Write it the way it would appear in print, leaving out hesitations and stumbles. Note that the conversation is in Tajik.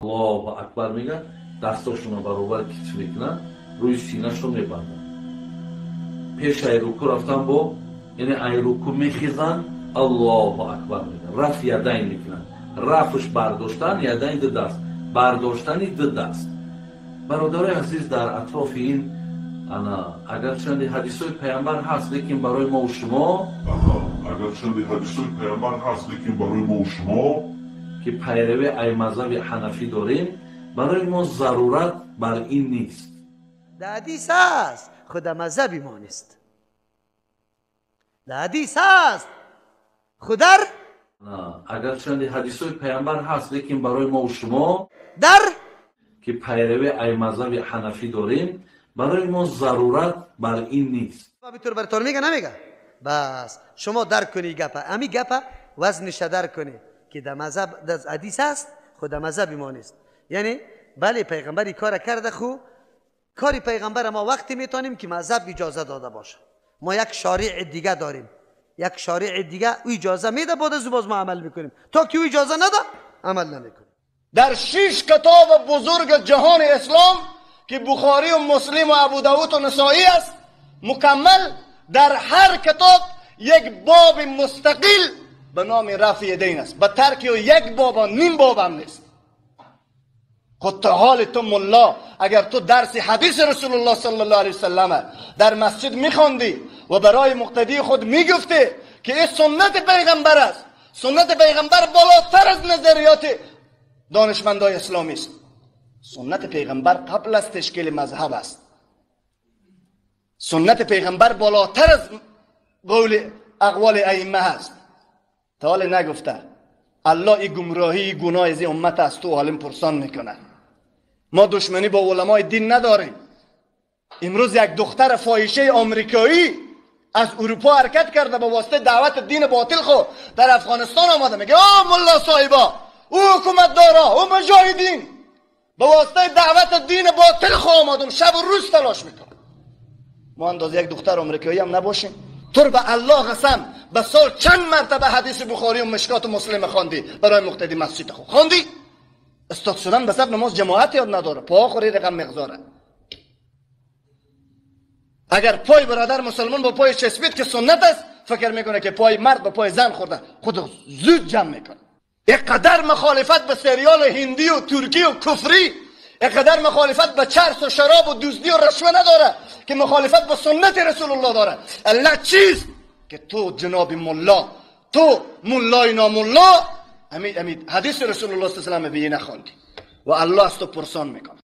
Аллоҳу акбар мегӯянд, дастошонро баробар китф мекунанд, рӯи синашон мебанданд. Пеш ай руку рафтан бо, яъне ай руку мехезанд, Аллоҳу акбар мегӯянд, рафъ ядайн мекунанд. Рафъш бардоштан, ядайн ду даст, бардоштани ду даст. Бародарои азиз, дар атрофи ин ана агарчанде ҳадисҳои паямбар ҳаст, лекин барои мову шумо, агарчанде ҳадисҳои паямбар ҳаст, лекин барои мову шумо, ки пайравӣ ай мазҳаби ҳанафӣ дорем, барои мо зарурат бар ин нест. Дар ҳадис ҳаст, худа мазҳаби мо нест. Дар ҳадис ҳаст, худар агарчанде ҳадисҳои паямбар ҳаст, лекин барои мову шумо, дар ки пайравӣ ай мазҳаби ҳанафӣ дорем, барои мо зарурат бар ин нест. Тур бартон мега намега? Бас шумо дарк кунӣ гапа, ами гапа вазниша дарк кунӣ, ки дар мазҳаб дар ҳадис ҳаст, худа мазҳаби мо нест. Яъне бале, пайғамбар ин кора карда, ху кори пайғамбара мо вақте метавонем ки мазҳаб иҷоза дода бошад. Мо як шориъи дига дорем, як шориъи дига, ӯ иҷоза меда, баъд аз ӯ боз мо амал мекунем. То ки ӯ иҷоза нада, амал намекунем. Дар 6 китоби бузурги ҷаҳони ислом ки Бухорӣ ва Муслим ва Абудовуд ва Насоӣ аст, мукаммал дар ҳар китоб як боби мустақил ба номи рафъи ядайн аст. Ба тарки ӯ як боб, ним боб ҳам нест. Худ то ҳоли ту мулло, агар ту дарси ҳадиси Расулуллоҳ саллаллоҳу алайҳи васаллам дар масҷид мехондӣ ва барои муқтадии худ мегуфтӣ ки ин суннати пайғамбар аст, суннати пайғамбар болотар аз назариёти донишмандои исломӣ аст. Суннати пайғамбар қабл аз ташкили мазҳаб аст. Суннати пайғамбар болотар аз қавли ақволи аимма аст. Та ҳоле нагуфта аллоҳ ин гумроҳӣ, ин гуноҳ аз ин уммат аст, ту олим пурсон мекунад. Мо душманӣ бо уламои дин надорем. Имрӯз як духтари фоҳишаи амрикоӣ аз Аврупо ҳаракат карда ба воситаи даъвати дини ботил хо дар Афғонистон омада, мегӯяд: о мулло соҳиба, ӯ ҳукуматдора, ӯ муҷоҳидин, ба воситаи даъвати дини ботил хо омадам, шабу рӯз талош мекунам. Мо андоза як духтар амрикоӣ ҳам набошем. Тур ба Аллоҳ қасам, ба сол чанд мартаба ҳадиси Бухорӣ ва Мишкоту Муслим хондӣ барои муқтади масҷид хо хондӣ? Устод шудан ба саф намоз ҷамоат ёд надора, по хӯри рақам мегузора. Агар пой бародар мусулмон бо пой часпид ки суннат аст, фикр мекунад ки пой мард ба пой зан хӯрда, худ зуд ҷамъ мекунад. Инқадар мухолифат ба сериали ҳиндӣ ва туркӣ ва куфрӣ, инқадар мухолифат ба чарс ва шароб ва дуздӣ ва ришва надора ки мухолифат ба суннати Расулуллоҳ дора. Аллоҳ чист ки ту ҷаноби мулло, ту муллои номулло, ҳамин ҳадиси Расулуллоҳ саллаллоҳу алайҳи васаллам бе нахондӣ ва Аллоҳ аз ту пурсон мекунад.